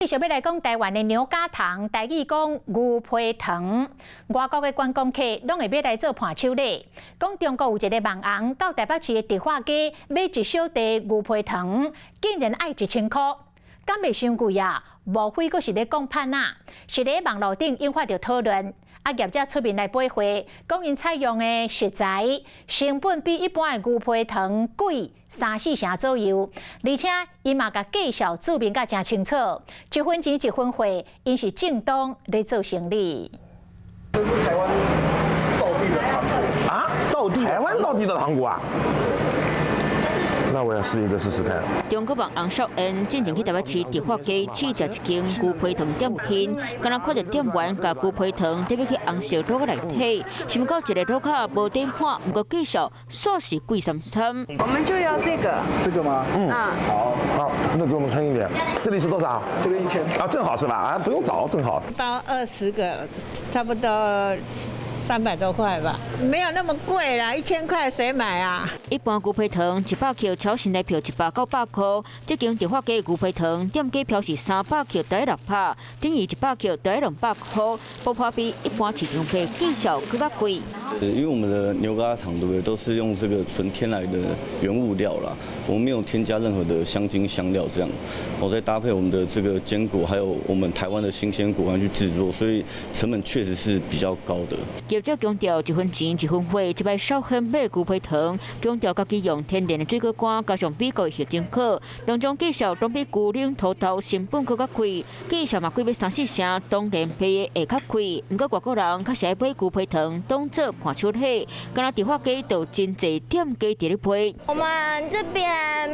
繼續欲來講台灣的牛軋糖，台語講牛皮糖，外國的觀光客攏會買來做伴手禮。講中國有一個網紅到台北市的迪化街買一小袋牛皮糖，竟然愛1000箍，敢袂傷貴啊？無非閣是咧講盤仔，是咧網路頂引發著討論。啊，業者出面來駁話，講𪜶採用的食材成本比一般的牛皮糖貴三四成左右，而且𪜶嘛共介紹註明甲誠清楚，一分錢一分貨，𪜶是正當咧做生意。這是台灣道地的糖果。啊，道地台灣道地的糖果啊？那我要試一個試試看。中國網紅邵恩進前去台北市迪化街試食一間牛皮糖店品，敢若看著店員共牛皮糖疊去紅色滷仔內底，想毋到一個滷仔無頂滿，毋過介紹煞是貴參參。我們就要這個。這個嗎？嗯。好，好，那給我們稱一點。這裡是多少？這邊1000。啊，正好是吧？啊，不用找，正好。包20個，差不多300多塊吧，沒有那麼貴啦，1000塊誰買啊？一般牛皮糖100克，超市內票100到100塊，這間迪化街牛皮糖店家標示300克著愛600，等於100克著愛200塊，不怕比一般市場價介紹閣較貴。因為我們的牛軋糖對不對，都是用這個純天然的原物料啦，我們沒有添加任何的香精香料，這樣，我再搭配我們的這個堅果，還有我們台灣的新鮮果乾去製作，所以成本確實是比較高的。業者強調一分錢一分貨，這擺少很買牛皮糖，強調家己用天然的水果乾，加上美國的熱情果，當中介紹攏比牛奶土豆成本閣較貴，介紹嘛貴欲三四成，當然賣的會較貴。毋過外國人較是愛買牛皮糖當做伴手禮，敢若迪化街就真濟店家佇咧賣。我們這邊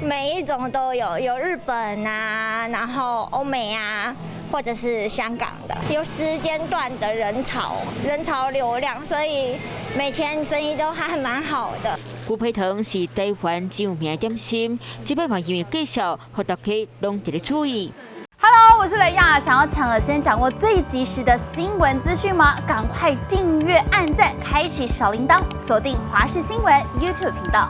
每一種都有，有日本啊，然後歐美啊，或者是香港的，有時間段的人潮，人潮流量，所以每天生意都還蠻好的。牛皮糖是台灣真有名的點心，這擺嘛因為介紹，予大家攏佇咧注意。 Hello，我是雷亞，想要搶先掌握最及時的新聞資訊嗎？趕快訂閱、按讚、開啟小鈴鐺，鎖定華視新聞 YouTube 頻道。